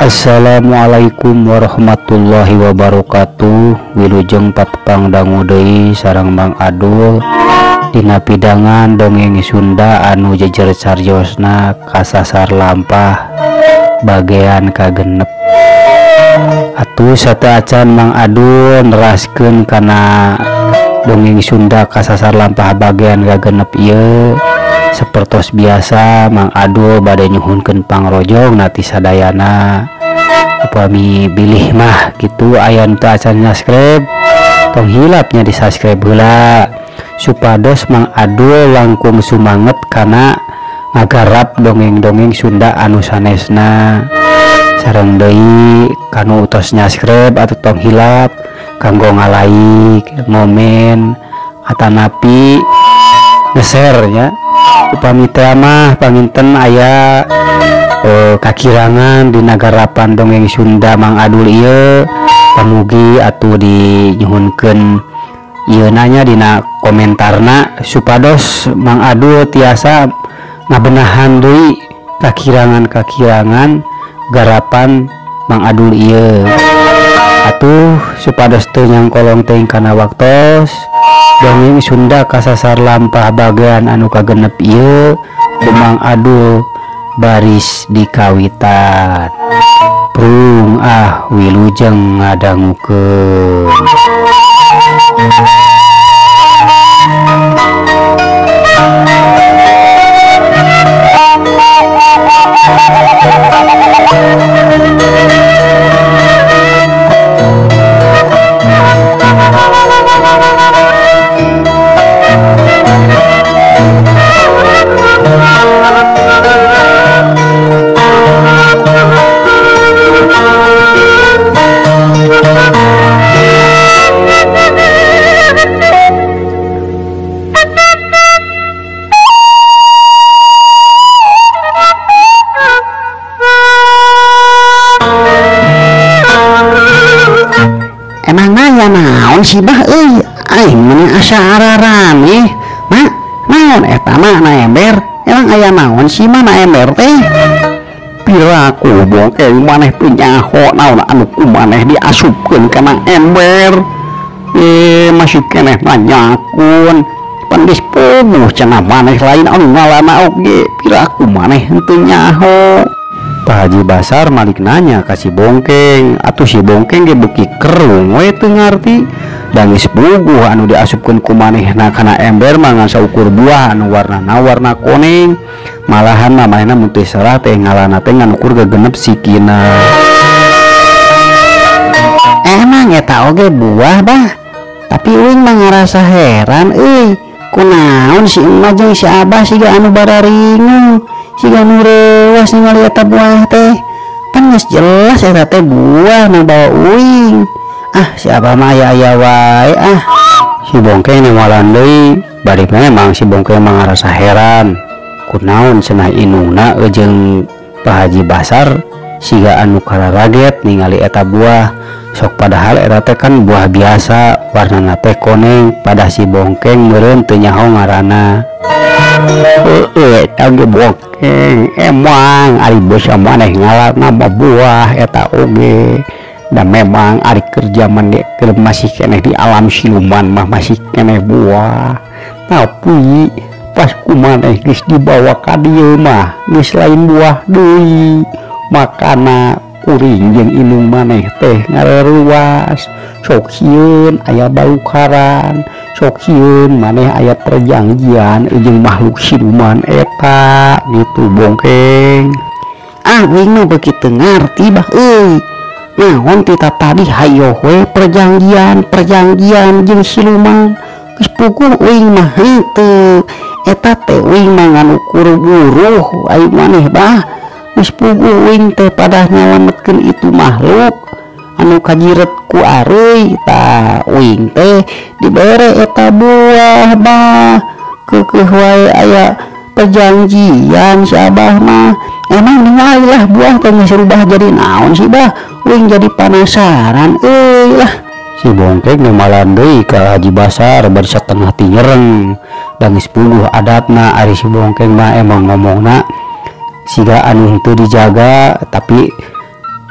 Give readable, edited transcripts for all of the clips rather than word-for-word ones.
Assalamualaikum warahmatullahi wabarakatuh. Wilujeng patepang dangu deui sareng Mang Adul dina pidangan dongeng Sunda anu jejer carjosna kasasar lampah bagean kagenep. Atuh sateuacan Mang Adul neraskeun kana dongeng Sunda kasasar lampah bagean kagenep ieu. Sapertos biasa Mang Adul bade nyuhunkeun pangrojong nati sadayana. Upami bilih mah gitu aya nu teu acan subscribe, tong hilapnya di subscribe heula supados Mang Adul langkung sumanget kana ngagarap dongeng-dongeng Sunda anu sanesna. Sareng deui kanu utos nyubscribe atau tong hilap kanggo nga-like, ngomen atanapi nge-share nya. Upami teh mah panginten aya kakirangan dina garapan dongeng Sunda Mang Adul ieu, pamugi atuh dinyuhunkeun ieu nanya dina komentarna supados Mang Adul tiasa ngabenahan deui kakirangan-kakirangan garapan Mang Adul ieu. Atuh supados teu nyangkolong teuing kana waktos, dongeng Sunda kasasar lampah bagean anu kagenep ieu ku Mang Adul baris dikawitan. Prung ah wilujeng ngadangukeun. Emang nanya naon sih bah euy, aing meni asa ararane mak naon eta mah na ember, emang aya naon sih mah na ember teh? Piraku bongkeng maneh teu nyaho naon anu ku maneh diasupkeun kana ember. Masih keneh nanyakun pan geus puguh cenah maneh lain anu ngalana oge, piraku maneh henteu nyaho. Pak Haji Basar malik nanya ka si Bongkeng, atuh si Bongkeng ge beuki kerung we teu ngarti. Da geus puguh anu diasupkeun ku manehna kana ember mah ngan saukur buah anu warnana warna kuning. Malahan mah manehna mun teu salah teh ngalana teh ngan ukur gegenep sikina. Emang eta oge buah bah, tapi uing mah ngarasa heran euy, kunaon si emak jeung si abah siga anu bararingu, siga nu reuas ningali eta buah teh. Pan geus jelas eta teh buah nu bawa uing. Ah si abah mah aya-aya wae ah. Si Bongkeng nemalan deui, bari memang si Bongkeng mah ngarasa heran. Kunaon cenah inungna jeung Pak Haji Basar siga anu kararaget ningali eta buah. Sok padahal eta teh kan buah biasa, warnana teh koneng, pada si Bongkeng meureun teu nyaho ngaranna. Heueuh eta ge Bongkeng, emang ari beusa maneh ngalarna mah buah eta oge. Da memang ari keur jaman ge keur masih keneh di alam siluman mah masih keneh buah. Tapi pas ku maneh geus dibawa ka dieu mah geus lain buah deui. Makana kuring jeung indung maneh teh ngareruas, sok sieun aya baukaran, sok sieun maneh aya perjanjian jeung makhluk siluman eta gitu Bongkeng. Ah uing mah beuki teu ngarti bah euy. Naon ti tadi hayoh we perjanjian perjanjian jeung siluman. Geus puguh uing mah henteu. Eta teh uing mah ngan ukur buruh ai maneh bah. Geus puguh uing teh padah nyalametkeun itu makhluk anu kajiret ku areuy. Tah uing teh dibere eta buah bah, keukeuh wae aya perjanjian si abah mah. Emang ningali lah buah teh geus rubah jadi naon sih bah, uing jadi panasaran euy lah. Si Bongkeng nemalan deui ka Haji Basar bari satengah ti nyereng. Da geus puguh adatna ari si Bongkeng mah emang ngomongna siga anu henteu dijaga, tapi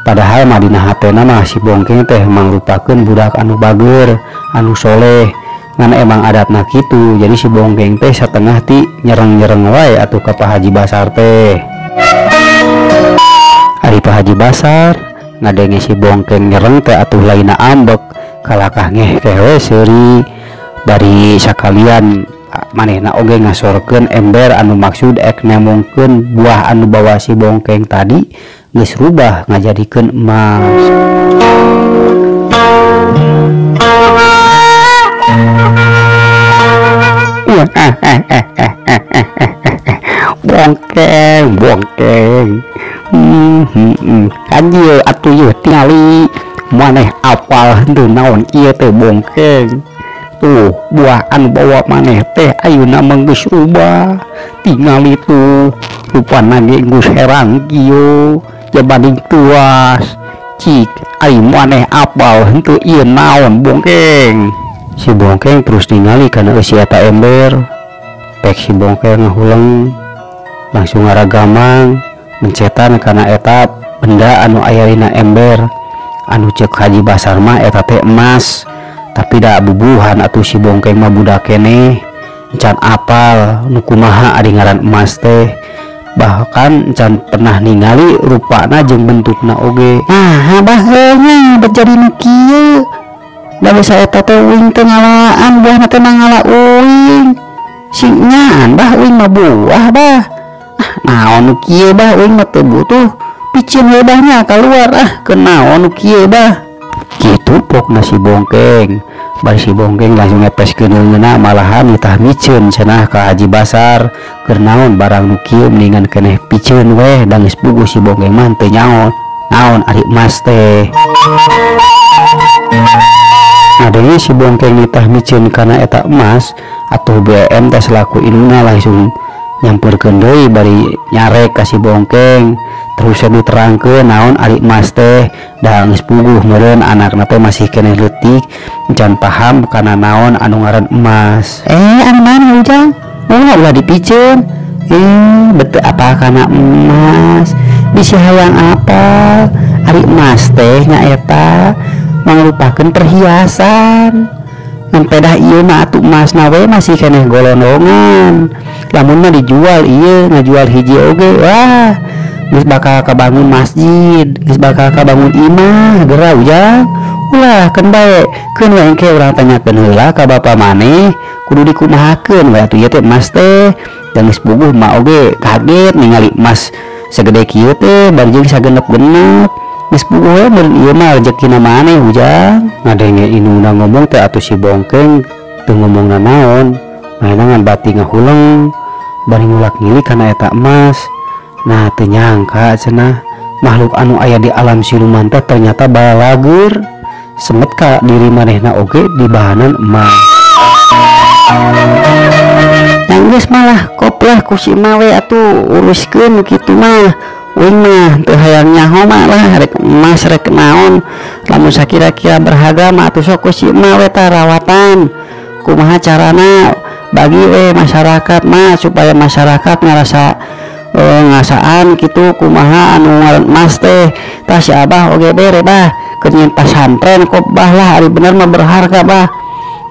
Padahal mah dina hatena mah si Bongkeng teh mangrupakeun budak anu bager, anu soleh. Ngan emang adatna kitu, jadi si Bongkeng teh satengah ti nyereng-nyereng wae atuh ka Pak Haji Basar teh. Ari Pak Haji Basar ngadenge si Bongkeng nyereng teh atuh lainna ambek, kalakah ngeh we seuri. Bari sakalian manehna oge ngasorkeun ember anu maksud ek nemongkeun buah anu bawa si Bongkeng tadi geus rubah ngajadikeun emas. Bongkeng, bongkeng. Kan ieu atuh ieu tingali maneh apal henteu naon ieu teh bongkeng. Tuh buah anu bawa maneh teh ayeuna mah geus rubah. Tingali tuh rupana ge geus herang kieu jabanding tuas. Cik ai maneh apal henteu ieu naon bongkeng. Si Bongkeng terus ningali kana eusi eta ember. Pek si Bongkeng ngahuleng langsung ngaragamang mencetan kana eta benda anu aya dina ember. Anu ceuk Haji Basar mah eta teh emas, tapi da bubuhan atuh si Bongkeng mah budak keneh encan apal nu kumaha ari ngaran emas teh, bahkan encan pernah ningali rupana jeung bentukna oge. Nah, bah nya bet jadi nu kieu. Da bisa eta teh uing teh ngalaan buahna teh ngala uing. Sing nyaan bah uing mah buah bah. Ah naon nu kieu bah uing mah teu butuh. Piceun we bah nya kaluar ah kenaon nu kieu bah. Kitu pokna si Bongkeng. Bari si Bongkeng langsung ngepeskeun leungeunna malahan nitah miceun cenah ka Haji Basar. Keur naon barang nu kieu mendingan keneh piceun weh, da geus puguh si Bongkeng mah teu nyaho naon ari emas teh. Ngadenge si Bongkeng nitah miceun kana eta emas, atuh BM teh selaku induna langsung nyamperkeun deui bari nyarek ka si Bongkeng. Terus diterangkeun naon ari emas teh, da geus puguh meureun anakna teh masih keneh leutik encan paham kana naon anu ngaran emas. Anu naon Ujang? Ulah dipiceun. Betul apa kana emas? Bisi hayang apa? Ari emas teh nyaeta mangrupakeun perhiasan. Ngan pedah ieu mah atuh emasna we masih keneh golondongan. Lamun mah dijual ieu ngajual hiji oge, wah geus bakal kabangun masjid, geus bakal kabangun imah geura Ujang. Ulah keun bae, keun we engke urang tanyakeun heula ka bapa maneh, kudu dikumahakeun we atuh ieu teh emas teh. Dan geus puguh mah oge kaget ningali emas segede kieu teh bari jeung sagenep-genep. Geus puguh we meureun ieu mah rejekina maneh Ujang. Ngadenge indungna ngomong teh atuh si Bongkeng teu ngomongna naon, manehna ngan bati ngahuleng bari ngulak-ngilik kana eta emas. Nah teu nyangka cenah makhluk anu aya di alam siluman teh ternyata balalagur semet ka diri manehna oge dibahanan emas. Yang geus malah koplah ku si mawe atuh uruskeun kitu mah. Uing mah teu hayang nyaho mah lah rek emas rek naon, lamun sakira-kira berharga mah atuh sok ku si mawe tah rawatan. Kumaha carana bagi we masyarakat mah supaya masyarakat ngarasa ngasaan gitu kumaha anu ngaran emas teh. Tah si abah oge bere bah keur nyeun pasantren kok bah lah ari bener mah berharga bah.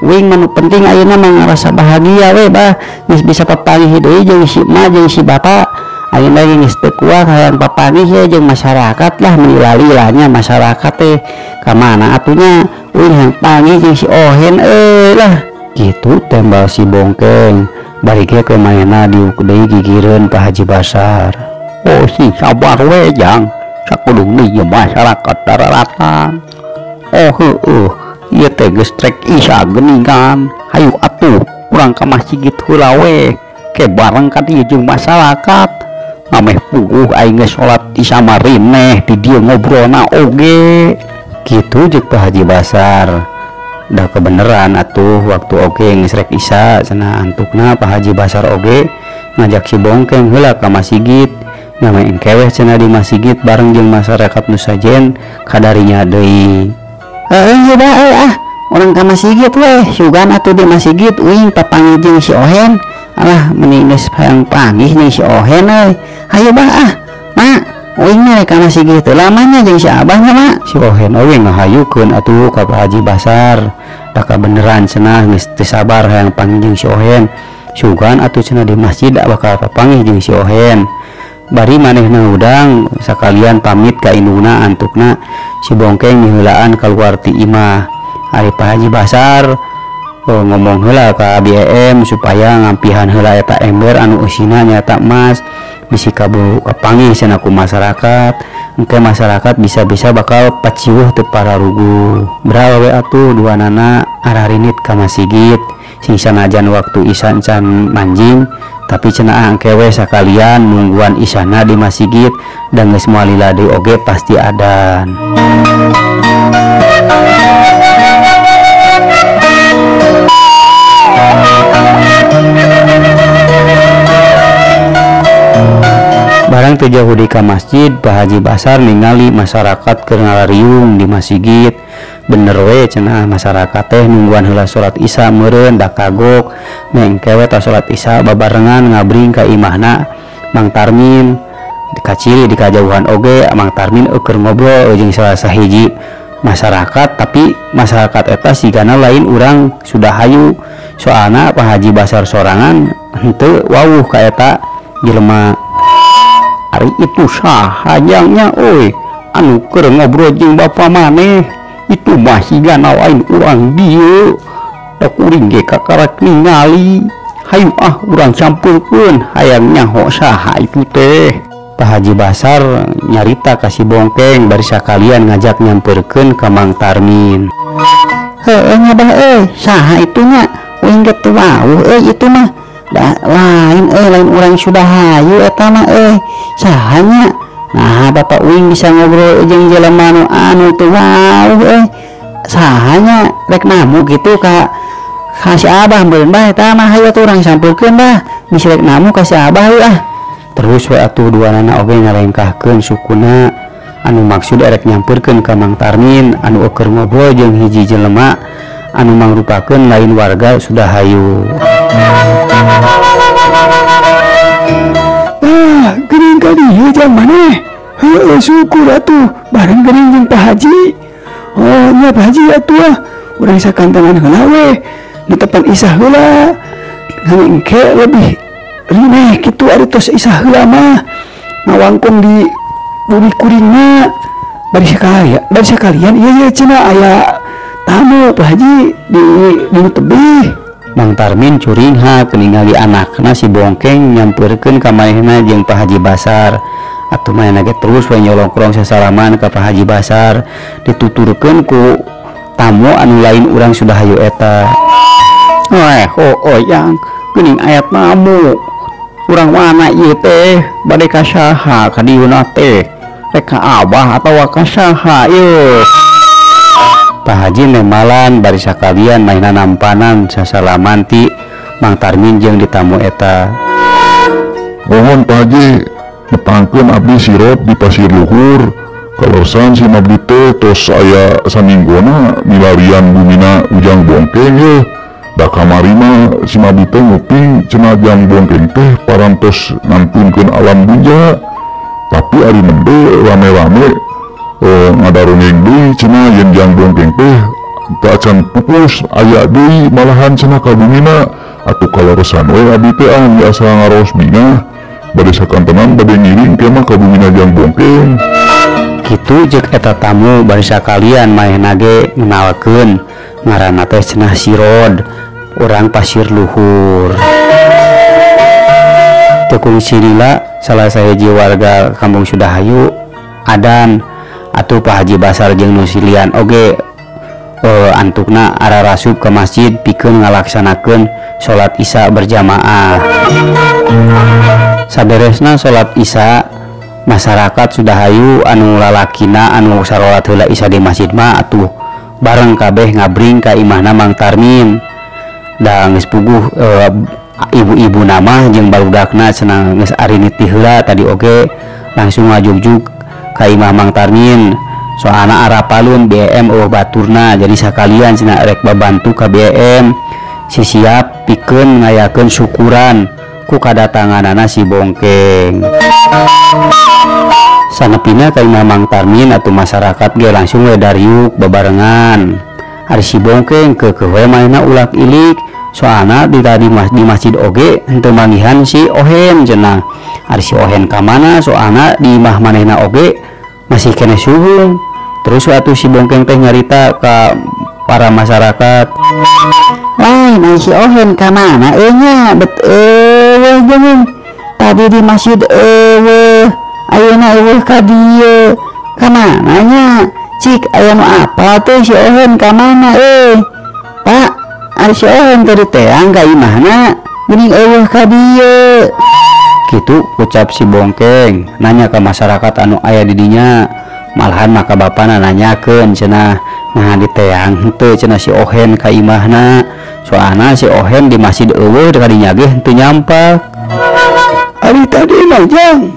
Uing mah nu penting ayeuna mah ngarasa bahagia we bah, geus bisa papanggih deui jeung si emak jeung si bapak. Ayeuna ge geus teu kuat hayang papanggih ye jeung masyarakat lah, menilai-lilanya masyarakat teh ka mana atunya uing hayang panggih jeung si Ohen euy lah. Kitu tembal si Bongkeng. Bari ge ke manehna diuk deui gigireun Pak Haji Basar. Oh si sabar we jang, sakudung deui masyarakat daratan. Oh heueuh, ieu teh geus trek isa geuningan. Hayu atuh urang ka masjid heula we, ke bareng ka dieu jeung masyarakat. Ameh puguh aing geus salat isya marineh di dieu ngobrolna oge. Kitu jeung Pak Haji Basar. Dah kebeneran atuh waktu oge geus rek isya cenah antukna Pak Haji Basar oge ngajak si Bongkeng heula ka masjid. Nyame engkeweh cenah di masjid bareng jeung masyarakat nu sajen kadarinya deui. Heueuh bah euy ah, urang ka masjid weh, sugan atuh di masjid uing papanggih jeung si Ohen. Alah mending geus hayang panggih jeung si Ohen euy. Hayu bah ah, mak uing maneh rek ka masjid teu lamanya jeung si Abah nya Mak. Si Ohen oge ngahayukeun atuh ka Pak Haji Basar. Da kabeneran cenah geus teu sabar hayang panggih jeung si Ohen. Sugan atuh cenah di masjid bakal papanggih jeung si Ohen. Bari manehna hudang sakalian pamit ka indungna antukna si Bongkeng miheulaan kaluar ti imah. Ari Pak Haji Basar ngomong heula ka BM supaya ngampihan heula eta ember anu eusina nyata emas bisi kaburu kapanggih cenah ku masyarakat. Engke masyarakat bisa-bisa bakal paciweuh teu pararuguh. Bral we atuh duanana ararinit ka masjid sing sanajan waktu isya can manjing tapi cenah engke we sakalian nungguan isyana di masjid dan geus moal lila deui oge pasti adan. Barang teu jauh di ka masjid, Pak Haji Basar ningali masyarakat keur ngalariung di masjid. Bener we cenah masyarakat teh nungguan heula salat isya meureun da kagok. Mengke we tos salat isya babarengan ngabring ka imahna Mang Tarmin. Kaciri di kajauhan oge Mang Tarmin keur ngobrol jeung salah sahiji masyarakat, tapi masyarakat eta sigana lain urang Sudahayu. Soalna Pak Haji Basar sorangan henteu wawuh ka eta jelema. Ari itu saha jangnya euy anu keur ngobrol jeung bapa maneh itu mah sigana lain urang dieu. Da kuring ge kakarak ningali. Hayu ah urang campurkeun hayang nyaho saha itu teh. Pak Haji Basar nyarita ka si Bongkeng bari sakalian ngajak nyamperkeun ka Mang Tarmin. Heueuh ngabah euy, saha itu nya? Uing ge teu wawuh euy itu mah. Da lain euy, lain urang Sudahayu eta mah euy. Saha nya? Nah, bapak uing bisa ngobrol jeung jelema nu anu teu wawuh euy. Saha nya rek namu kitu ka si Abah meureun bah eta mah hayu atuh urang sampeurkeun bah. Bisi rek namu ka si Abah euy ah. Terus we atuh duanana oge ngalengkahkeun sukuna anu maksud erek nyamperkeun ka Mang Tarmin anu keur ngobrol jeung hiji jelema anu mangrupakeun lain warga Sudahayu. Ah, geuning ka dieu jang maneh. Heueuh syukur atuh bareng geuning jeung Pak Haji. Oh nya Pak Haji atuh ah urang sakantenan heula we. Netepan isah heula. Ngan engke lebih rineh kitu ari tos isah heula mah ngawangkong di bumi kuringna. Bari sakalian, bari sakalian ieu ye cenah aya tamu Pak Haji di tebih. Mang Tarmin curingha ningali anakna si Bongkeng nyamperkeun ka manehna jeung Pak Haji Basar. Atuh manehna ge terus we nyolongkrong sasalaman ka Pak Haji Basar dituturkeun ku tamu anu lain urang Sudahayu eta. Weh, oh yang geuning aya tamu. Urang mana ieu teh bade ka saha ka dieuna teh? Rek ka Abah atawa ka saha ieu? Pak Haji nemalan bari sakalian mainan nampanan sasalaman ti Mang Tarmin jeung ditamu eta. Mohon Pak Haji nepangkeun abdi sirop di Pasir Luhur. Kaleresan si abdi teh tos aya saminggona milarian bumina Ujang Bongkeng ye. Da kamari mah si abdi teh nguping cenah Jang Bongkeng teh parantos ngantunkeun alam buja. Tapi ari nembe rame-rame ngadarongeng deui cenah yen Jang Bongkeng teh teu acan pupus aya deui malahan cenah ka bumina. Atuh kaleresan we abdi teh ah biasa ngaros bingah bade sakantenan bade ngiring ke mah ka bumina Jang Bongkeng. Kitu jeung eta tamu bari sakalian manehna ge ngenalkeun ngaranna teh cenah Sirod urang Pasir Luhur. Teu kungsi lila salah sahiji warga kampung Sudahayu adan atuh Pak Haji Basar jeung nu silian oge antukna ararasup ke masjid pikeun ngalaksanakeun salat isya berjamaah. Saberesna salat isya masyarakat Sudahayu anu lalakina anu sarolat heula isya di masjid mah atuh bareng kabeh ngabring ka imahna Mang Tarmin. Da geus puguh ibu-ibu nama jeung barudakna cenah geus arinit ti heula tadi oge langsung ngajugjug ka imah Mang Tarmin. Soalna arapalun BM eueuh baturna jadi sakalian cenah rek babantu ka BM si siap pikeun ngayakeun syukuran ku kadatanganana si Bongkeng. Sanepina ka imah Mang Tarmin atuh masyarakat ge langsung we dariuk babarengan. Ari si Bongkeng keukeuh we manehna ulak ilik, soalna di tadi di masjid oge henteu manggihan si Ohen cenah. Ari si Ohen ka mana, soalna di imah manehna oge masih keneh suhung. Terus atuh si Bongkeng teh nyarita ka para masyarakat. Lain ai si Ohen ka mana euy nya, bet eueuh jeung tadi di masjid eueuh, ayeuna eueuh ka dieu. Ka mana nya? Cik aya nu apal teh si Ohen ka mana euy? Pak, ari si Ohen teh diteang ka imahna, geuning eueuh ka dieu. Kitu ucap si Bongkeng nanya ka masyarakat anu aya di dinya. Malahan maka bapana nanyakeun cenah, nah diteang henteu cenah si Ohen ka imahna, soalna si Ohen di masjid eueuh ka dinya ge henteu nyampak. Ari tadi mah jang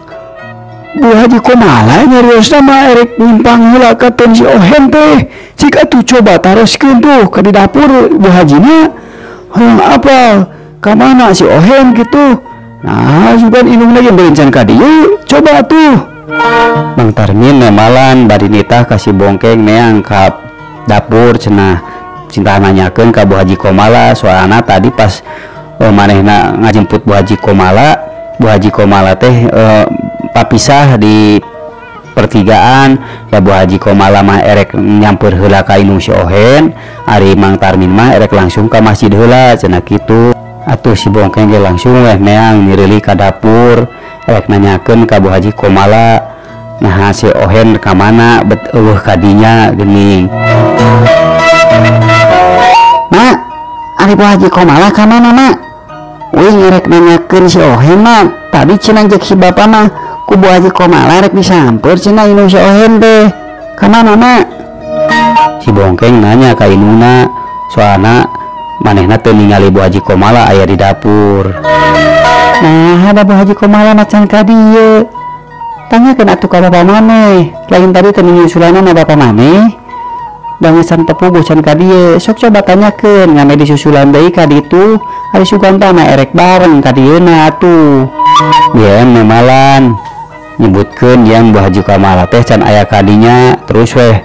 Bu Haji Komala nyariosna mah erek nyimpang heula ka ten si Ohen teh. Cik atuh coba taroskeun tuh ka di dapur Bu Hajina, hoyong apal ka mana si Ohen gitu. Nah sugan indungna ge berencan ka dieu, coba atuh. Mang Tarmin nemalan bari nitah ka si Bongkeng neang ka dapur cenah, cinta nanyakeun ka Bu Haji Komala, soalna tadi pas manehna ngajemput Bu Haji Komala, Bu Haji Komala teh papisah di pertigaan. Ya Bu Haji Komala mah erek nyamper heula ka indung si Ohen, ari Mang Tarmin mah erek langsung ka masjid heula cenah kitu. Atuh si Bongkeng ge langsung weh neang nirili ka dapur erek nanyakeun ka Bu Haji Komala, nah si Ohen ka mana bet eueuh ka dinya geuning. Mak, ari Bu Haji Komala ka mana mak? Wih erek nanyakeun si Ohen mak. Tadi cenah jeung si bapa mah ku Bu Haji Komala rek disamper cenah indung si Ohen teh. Ka mana mak? Si Bongkeng nanya ka indungna, soalna manehna teu ningali Bu Haji Komala aya di dapur. Nah, ada Bu Haji Komala macan ka dieu. Tanyakeun atuh ka bapa maneh. Lain tadi teu nyusulanna bapa maneh. Bangesan tepuguh can ka dieu. Sok coba tanyakeun ngame disusulan deui ka ditu. Ari Suganta mah erek bareng ka dieuna atuh. BM nemalan nyebutkeun yang Bu Haji Komala teh can aya ka dinya. Terus weh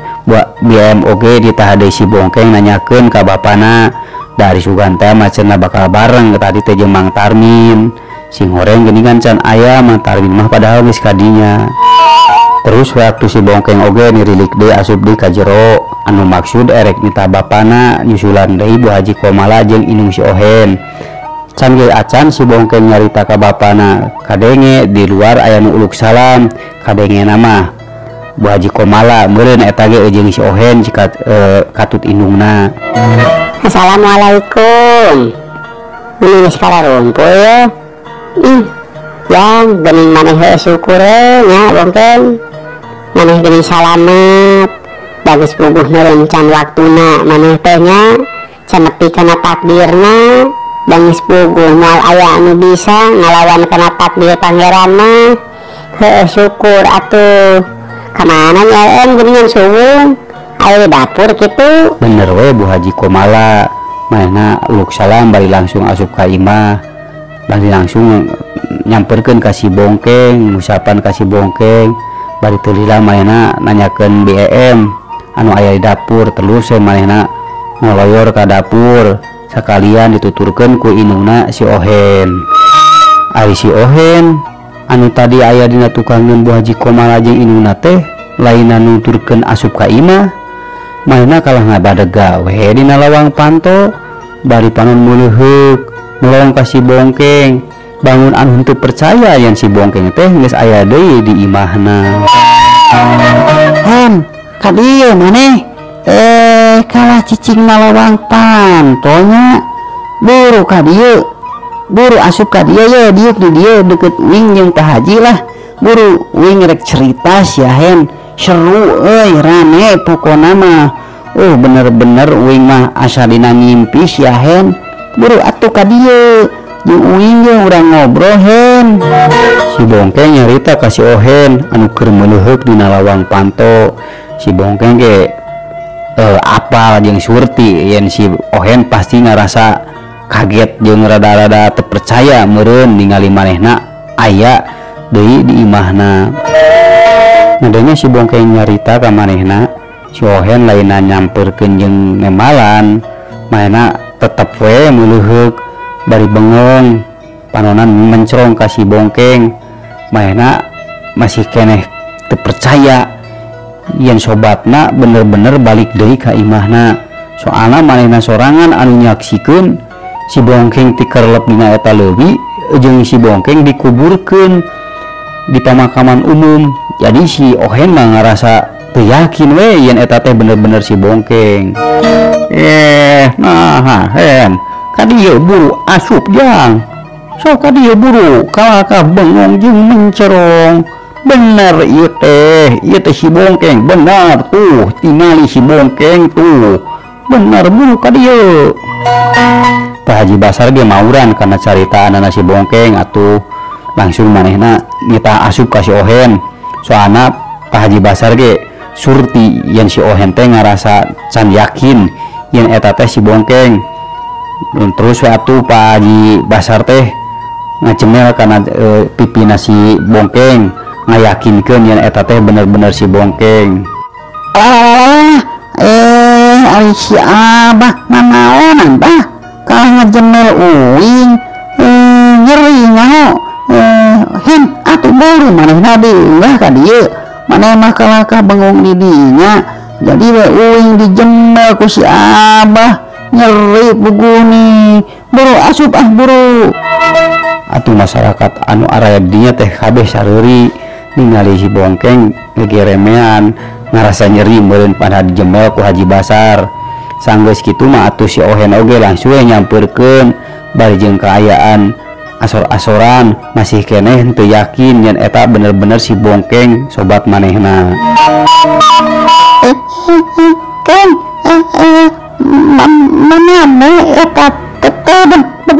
BM oge ditah deui si Bongkeng nanyakeun ka bapana. Dari Suganta mah cenah bakal bareng tadi teh jeung Mang Tarmin. Sing horeng geuningan can aya Mang Tarmin mah padahal geus ka dinya. Terus waktu si Bongkeng oge nirilik deui asup deui ka jero anu maksud erek nita bapana nyusulan deui Bu Haji Komala jeung indung si Ohen. Can ge acan si Bongkeng nyarita ka bapana, kadenge di luar aya nu uluk salam, kadenge mah Bu Haji Komala meureun eta ge jeung si Ohen jika katut indungna. Assalamualaikum. Ini geus kalarumpul ya. Ih, yang bening maneh heueuh syukur nya Bongkeng. Maneh geuning salamet. Bagus puguh meureun can waktuna maneh teh nya. Can nepi kana takdirna. Bagus puguh moal aya anu bisa ngalawan kana takdir pangeran mah. Heueuh syukur atuh. Kamana nya em geuningan suwung? Ayo di dapur kitu. Bener we Bu Haji Komala. Manehna uluk salam bari langsung asup ka imah. Bari langsung nyamperkeun ka si Bongkeng, ngusapan ka si Bongkeng. Bari teu lila manehna nanyakeun BEM anu aya di dapur. Terus we manehna ngoloyor ka dapur sakalian dituturkeun ku indungna si Ohen. Ari si Ohen anu tadi aya dina tukangeun Bu Haji Komala jeung indungna teh lainna nuturkeun asup ka imah. Manehna kalah ngabadega we dina lawang panto bari panon muleuheuk melong ka si Bongkeng. Bangun anu henteu percaya yen si Bongkeng teh geus aya deui di imahna. Hen, ka dieu maneh? Kalah cicing na lawang pantonya. Buru ka dieu. Buru asup ka dieu ye, diuk di dieu deket wing jeung Pak Haji lah. Buru wing rek cerita sia Hen. Seru euy, rame pokona mah. Bener-bener uing mah asa dina ngimpi sia Hen. Buru atuh ka dieu. Jeung uing ge urang ngobrol Hen. Si Bongkeng nyarita ka si Ohen anu keur meuleuheuk dina lawang panto. Si Bongkeng ge apal jeung surti yen si Ohen pasti ngarasa kaget jeung rada-rada teu percaya meureun ningali manehna aya deui di imahna. Ngadenge si Bongkeng nyarita ka manehna, si Ohen lainna nyamperkeun jeung nemalan, manehna tetep we meuleuheuk bari bengong, panonan mencrong ka si Bongkeng. Manehna masih keneh teu percaya yen sobatna bener-bener balik deui ka imahna. Soalna manehna sorangan anu nyaksikeun si Bongkeng tikerlep dina eta leuwi jeung si Bongkeng dikuburkeun di pemakaman umum. Jadi si Ohen mah ngarasa teu yakin we yen eta teh bener-bener si Bongkeng. Nah hen ka dieu buru asup jang. Sok ka dieu buru kalakah bengong jeung mencerong. Bener ieu teh si Bongkeng bener tuh tingali si Bongkeng tuh. Bener buru ka dieu. Pak Haji Basar ge mauran karena caritaanana si Bongkeng atuh langsung manehna nita asup ka si Ohen. Soalna Pak Haji Basar ge surti yen si Ohen teh ngarasa can yakin yen eta teh si Bongkeng. Terus we atuh Pak Haji Basar teh ngacemel kana pipina si Bongkeng, ngayakinkeun yen eta teh bener-bener si Bongkeng. Ari si Abah nanaonan bah kalah ngajemel uing, nyeri nyaho. Hen atuh buru manehna diunggah ka dieu, maneh mah kalakah bengong di dinya, jadi we uing dijemel ku si Abah, nyeri buguni. Buru asup ah buru. Atuh masyarakat anu araya dinya teh kabeh sareuri ningali si Bongkeng ngegeremean, ngarasa nyeri meureun pada dijemel ku Haji Basar. Sanggeus kitu mah atuh si Ohen oge langsung we nyamperkeun bari jeung kaayaan asor-asoran masih keneh teu yakin yen eta bener-bener si Bongkeng sobat manehna. Keng, mana eta teh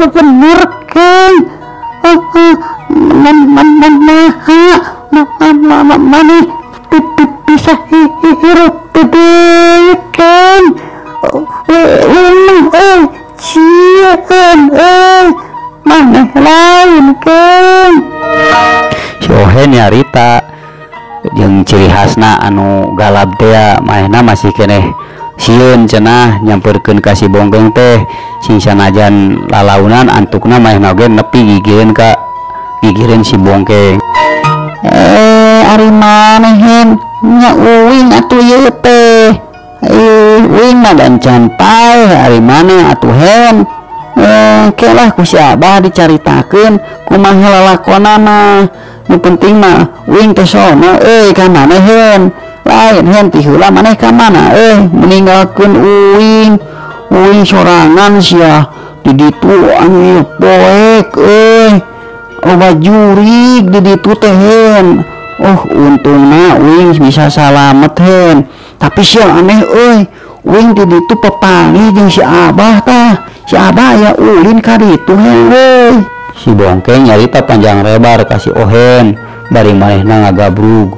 bener keng. Mana bisa hirup deui keng. Cieun maneh lain keng. Si Ohen nyarita jeung ciri khasna anu galab teh manehna masih keneh sieun cenah nyamperkeun ka si Bongkeng teh, sing sanajan lalaunan antukna manehna oge nepi gigireun ka gigireun si Bongkeng. Ari maneh hen nya uing atuh ieu teh. Uing mah dan can paeh ari maneh atuh hen. Kelah ku si Abah dicaritakeun kumaha lalakonana. Nu penting mah uing teh sono euy ka maneh hen. Lain hen ti heula maneh ka mana meninggalkeun uing. Uing sorangan sia di ditu anu poek euy. Loba jurig di ditu teh hen. Oh untungna uing bisa salamet hen. Tapi sia aneh euy, uing di ditu pepanggih jeung si Abah tah. Si Abah aya ulin ka ditu hen euy. Si Bongkeng nyarita panjang lebar ka si Ohen bari manehna ngagabrug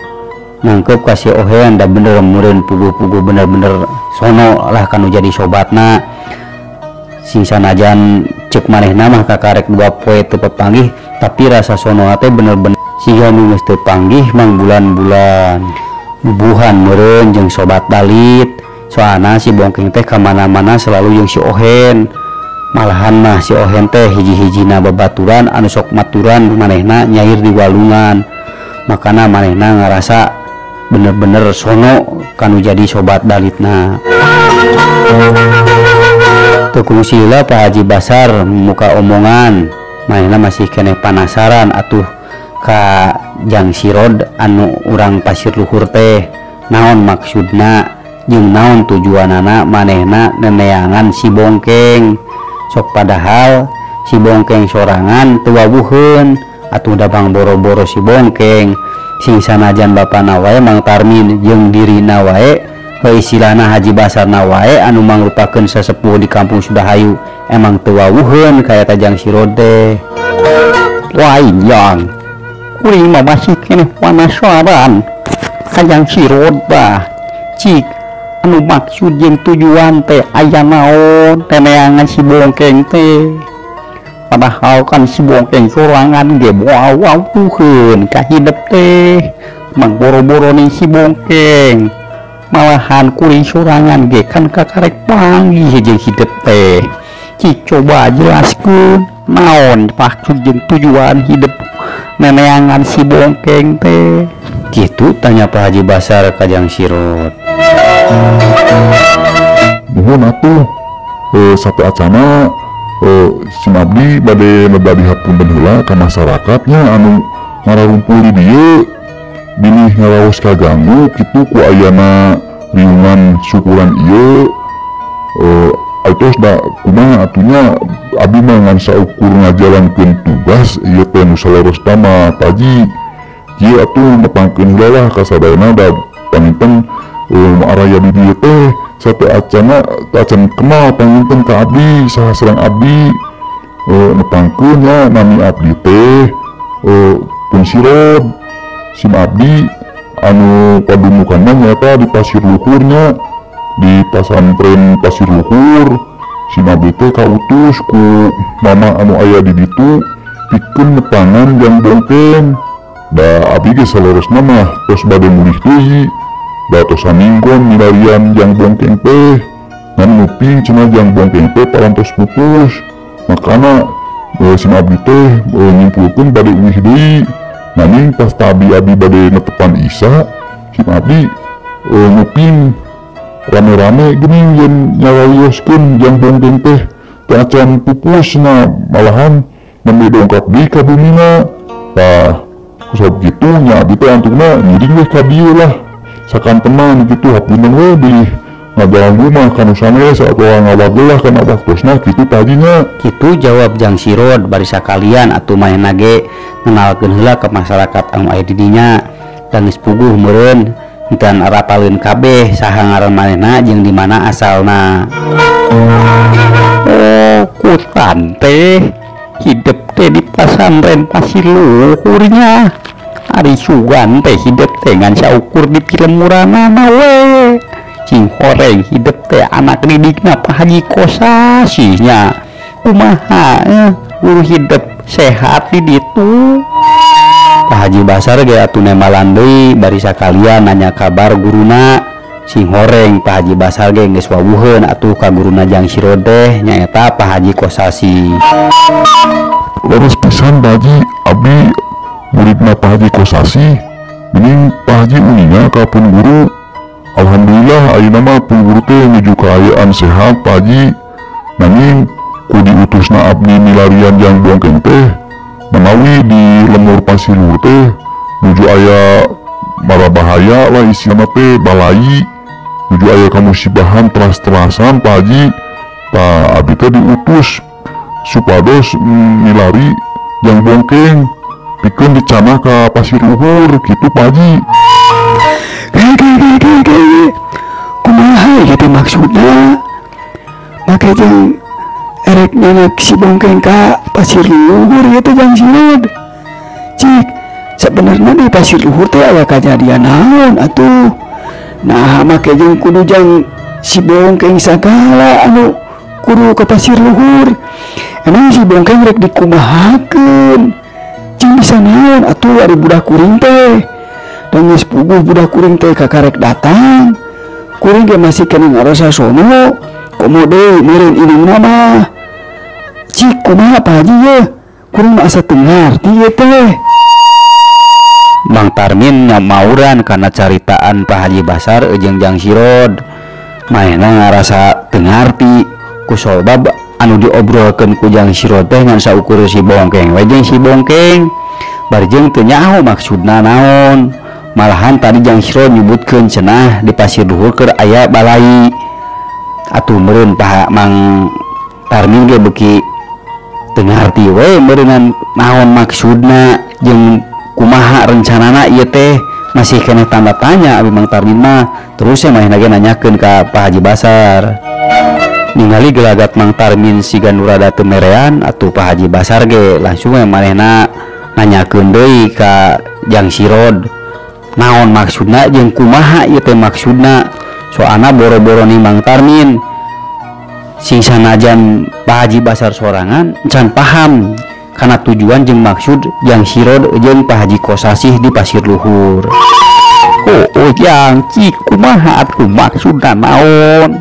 nangkep ka si Ohen da bener meureun puguh-puguh bener-bener sono lah kanu jadi sobatna. Sing sanajan ceuk manehna mah kakarek 2 poe teu pepanggih, tapi rasa sono teh bener-bener siga nu geus teu panggih mang bulan-bulan. Bubuhan meureun jeung sobat dalit, soalna si Bongkeng teh ka mana-mana selalu jeung si Ohen. Malahan mah si Ohen teh hiji-hijina babaturan anu sok maturan manehna nyair di walungan. Makana manehna ngarasa bener-bener sono kanu jadi sobat dalitna. Teu kungsi heula Pak Haji Basar muka omongan, manehna masih keneh panasaran atuh ka Jang Sirod anu urang Pasir Luhur teh. Naon maksudna jeung naon tujuanana manehna neneangan si Bongkeng. Sok padahal si Bongkeng sorangan teu wawuheun atuh dabang boro-boro si Bongkeng. Sing sanajan bapana wae Mang Tarmin jeung dirina wae heuh istilahna Haji Basarna wae anu mangrupakeun sesepuh di kampung Sudahayu emang teu wawuheun ka eta Jang Sirod teh. Lain jang, kuring mah masih keneh panasaran ka Jang Sirod bah. Cik anu maksud jeung tujuan teh aya naon teneangan si Bongkeng teh. Padahal kan si Bongkeng sorangan ge moal wawuheun ka hidep teh. Mang boro-boro ning si Bongkeng malahan kuring sorangan ge kan kakarek panggih jeung hidep teh. Cik coba jelaskeun naon maksud jeung tujuan hidep neneangan si Bongkeng teh. Kitu tanya Pak Haji Basar ka Jang Sirot. Nuhun atuh satu acana si abdi bade nebadi hapunten heula ka masyarakatnya anu ngararumpul di dieu bilih ngaraos kaganggu kitu ku ayana riungan syukuran ieu atos da kumaha atunya abdi mah ngan saukur ngajalankeun tugas ieu teh nu saleresna mah Pak Haji. Ieu atuh nepangkeun heula lah ka sadayana da panginten araya di dieu teh satu acana acan kenal panginten ka abdi saha sareng abdi nepangkeun nya nami abdi teh pun Sirod sim abdi anu padumukanna nyaeta di Pasir Luhurnya di pasantren Pasir Luhur. Sim abdi teh kautus ku mama anu aya di ditu pikeun nepangan Jang Bongkeng. Da abdi ge saleresna mah tos bade mulih deui da tos saminggon milarian Jang Bongkeng teh ngan nguping cenah Jang Bongkeng teh parantos pupus makana sim abdi teh nyimpulkeun bade ulih deui. Nanging pas tabi abdi bade netepan Isa sim abdi nguping rame-rame geuning yen nyawalioskeun Jang Bongkeng teh teu acan pupus na malahan nembe dongkap deui ka bumina. Tah kusabab kitu nya abdi teh antukna ngiring weh ka dieu lah sakantenan kitu hapunten we bilih ngaganggu mah kanu sanes atawa ngawagel lah kana waktosna kitu tadinya. Kitu jawab Jang Sirot bari sakalian atuh manehna ge ngenalkeun heula ka masyarakat anu aya di dinya dan geus puguh meureun dan arapaleun kabeh saha ngaran manehna jeung di mana asalna. Oh kutan teh hidep teh di pasantren Pasir Luhurnya. Ari sugan teh hidep teh ngan saukur di pilemuranana we. Cing horeng hidep teh anak didikna Pak Haji Kosasihnya. Kumaha guru hidep sehat di ditu. Pak Haji Basar ge atuh nembalan deui bari sakalian nanya kabar guruna. Sing horeng Pak Haji Basar ge geus wawuheun atuh ka guruna Jang Sirot teh nyaeta Pak Haji Kosasi. Leres pisan Pak Haji, abdi muridna Pak Haji Kosasi. Geuning Pak Haji uninga ka pun guru. Alhamdulillah ayeuna mah pun guru teh nuju kaayaan sehat Pak Haji. Nanging ku diutusna abdi milarian Jang Bongkeng teh menawi di lemur Pasir Luhur teh nuju aya mara bahaya lah istilahna teh balai nuju aya kamusibahan teras-terasan Pak Haji. Tah abdi teh diutus supados milari Jang Bongkeng pikeun dicanah ka Pasir Luhur kitu Pak Haji. Kumaha ieu teh maksudna? Make jeung erek nyanak si Bongkeng ka Pasir Luhur ieu teh Jang Sirot. Cik, sebenarnya di Pasir Luhur teh aya kajadian naon atuh? Nah, make jeung kudu jang si Bongkeng sagala anu kudu ka Pasir Luhur. Emang si Bongkeng rek dikumahakeun? Cing bisa naon atuh ari budak kuring teh? Dan geus puguh budak kuring teh kakarek datang. Kuring ge masih keneh ngarasa sono. Komo deui meureun indungna mah. Cik kumaha Pak Haji ye? Kuring mah asa teu ngarti ieu teh. Mang Tarmin nyamauran kana caritaan Pak Haji Basar jeung Jang Sirot. Manehna ngarasa teu ngarti ku sabab anu diobrolkeun ku Jang Sirot teh ngan saukur si Bongkeng we jeung si Bongkeng. Bari jeung teu nyaho maksudna naon. Malahan tadi Jang Sirot nyebutkeun cenah di Pasir Luhur keur aya balai. Atuh meureun Pak Mang Tarmin ge beuki teu ngarti we meureunnan naon maksudna jeung kumaha rencanana ieu teh masih keneh tanda tanya abi Mang Tarmin mah. Terus ya manehna ge nanyakeun ka Pak Haji Basar. Ningali gelagat Mang Tarmin siga nu rada teu merean atuh Pak Haji Basar ge langsung we manehna nanyakeun deui ka Jang Sirot naon maksudna jeung kumaha ieu teh maksudna. Soalna boro-boro ning Mang Tarmin sing sanajan Pak Haji Basar sorangan can paham kana tujuan jeung maksud Jang Sirot jeung Pak Haji Kosasih di Pasir Luhur. Oh jang cik kumaha atuh maksudna naon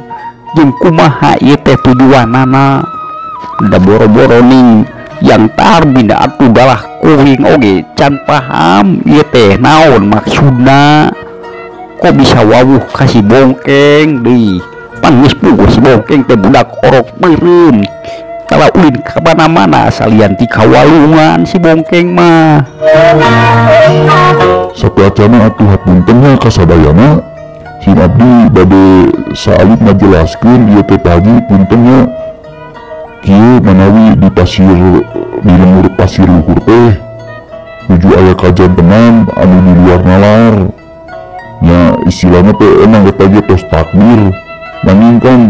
jeung kumaha ieu teh tujuanana da boro-boro ning yang tarbina atuh dalah kuring oge can paham ieu teh naon maksudna kok bisa wawuh ka si Bongkeng deui pan geus puguh si Bongkeng teh budak orok meureun kalau ulin ka mana-mana salian ti kawalungan si Bongkeng mah. Sakuacana atuh hapunten nya kasadayana si abdi bade saalit ngajelaskeun ieu teh Pak Haji punten nya kieu manawi di pasir di lemur pasir luhur teh nuju aya kajantenan anu di luar nalar nya istilahna teh emang eta ge tos takdir nanging kan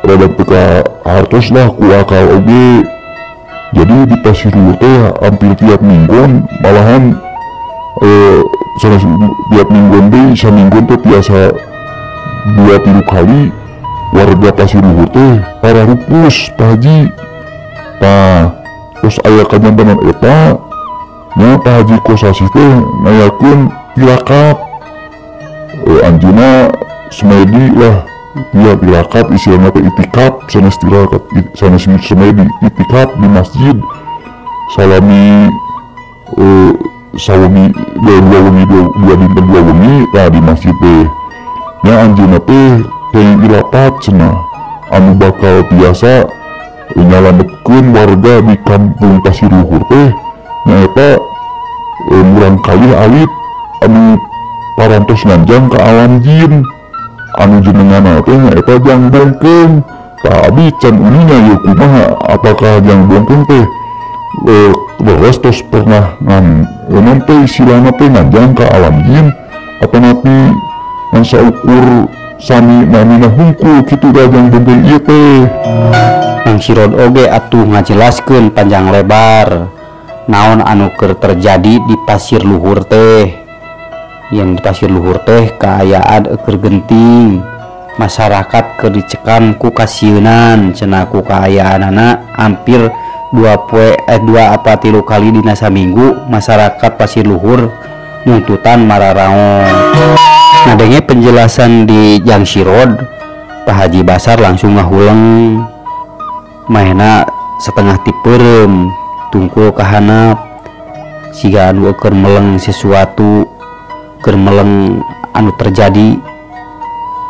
rada teu kahartos lah ku akal oge. Jadi di pasir luhur teh hampir tiap mingguan malahan sanes tiap mingguan teh samingguan teh tiasa 2-3 kali warga pasir luhur teh pararupus Pak Haji. Tah terus aya kajantenan eta nya Pak Haji Kosasih teh ngayakeun tirakat anjeunna semedi lah dia tirakat istilahna teh itikaf sanes tirakat sanes semedi itikaf di masjid salami sawengi dua wengi dua dinten dua wengi tah di masjid teh nya anjeunna teh kenging ilapat cenah anu bakal biasa nyalametkeun warga di kampung Pasir Luhur teh nyaeta murang kali alit anu parantos nganjang ka alam jin anu jenenganna teh nyaeta Jang Bongkeng. Tah abi can uninga ieu kumaha apakah Jang Bongkeng teh leres tos pernah ngan teh istilahna teh nganjang ka alam jin atanapi ngan saukur sami namina hungkul kitu da Jang Bongkeng ieu teh. Mang Sirod oge atuh ngajelaskeun panjang lebar naon anu keur terjadi di pasir luhur teh. Yang di pasir luhur teh kaayaan keur genting, masyarakat keur dicekam ku kasieunan cenah ku kaayaanana hampir 2 apa 3 kali dina saminggu masyarakat pasir luhur nuntutan mararaon. Ngadenge penjelasan di Jang Sirod, Pak Haji Basar langsung ngahuleng mahena setengah tipeureum tungkul kahanap siga anu keur meleng sesuatu keur meleng anu terjadi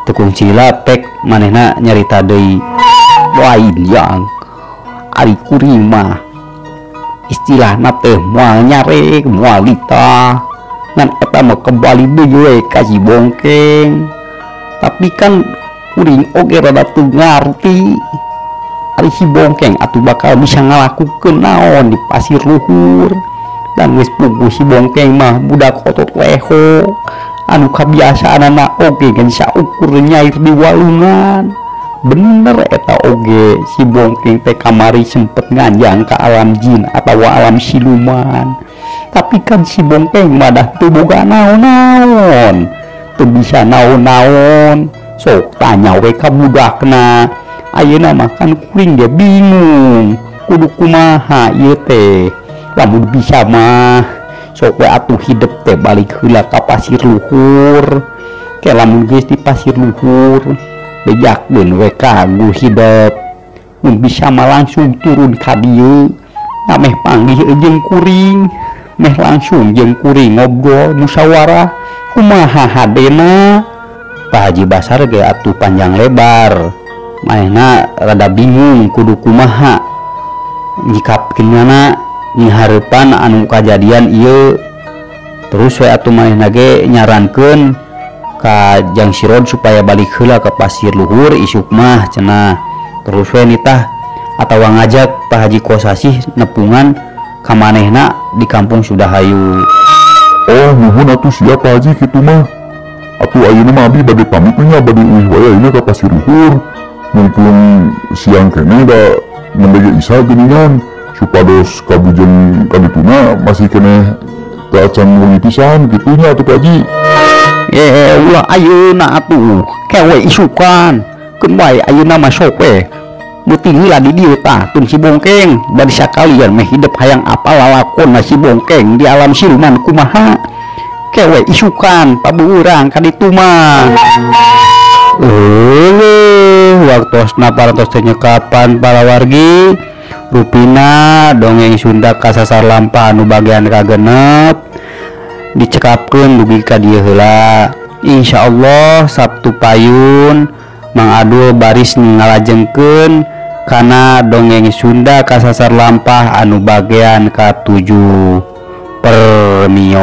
tekung cila pek manehna nyarita deui. Lain yang ari kuring mah istilahna teh moal nyarek moal litah ngan eta mah kembali deui we ka si Bongkeng. Tapi kan kuring oge rada teu ngarti ari si Bongkeng atuh bakal bisa ngalakukeun naon di pasir luhur. Dan geus puguh si Bongkeng mah budak otot leho anu kabiasaanana oge geus saukur nyair di walungan. Bener eta oge si Bongkeng teh kamari sempet nganjang ka alam jin atawa alam siluman. Tapi kan si Bongkeng mah dah teu boga naon-naon, teu bisa naon-naon. Sok tanya we ka budakna. Ayeuna mah kan kuring ge bingung kudu kumaha ieu teh. Lamun bisa mah sok we atuh hidep teh balik heula ka pasir luhur. Ke lamun geus di pasir luhur bejakeun we kagu hidep. Mun bisa mah langsung turun ka dieu meh panggih jeung kuring, meh langsung jeung kuring ngobrol musyawarah kumaha hadena. Pak Haji Basar ge atuh panjang lebar manehna rada bingung kudu kumaha nyikapkeunana nyiharapan anu kajadian ieu. Terus we atuh manehna ge nyarankeun ka Jang Sirod supaya balik heula ke pasir luhur isuk mah cenah. Terus we nitah atawa ngajak Pak Haji Kosasih nepungan ka manehna di kampung Sudahayu. Oh nuhun atuh siap Pak Haji kitu mah. Atuh ayeuna mah abdi bade pamit nya bade uih wae ayeuna ka pasir luhur. Mumpung siang keneh da nembe ge isa geuningan supados kabujeng kadituna masih keneh teu acan wengi pisan kitu nya atuh Pak Haji. Ulah ayeuna atuh kewe isukan keun wae ayeuna mah sok we meuting heula di dieu tah tun si Bongkeng bari sakalian meh hidep hayang apa lalakonna si Bongkeng di alam siluman kumaha. Kewe isukan pabuurang ka ditu mah. Eueuh, waktosna parantos teh nyekapan para wargi. Rupina dongeng Sunda kasasar lampah anu bagian kagenep dicekapkeun dugi ka dieu heula. Insyaallah Sabtu payun Mang Adul baris ngalajengkeun kana dongeng Sunda kasasar lampah anu bagian ka-7. Permios.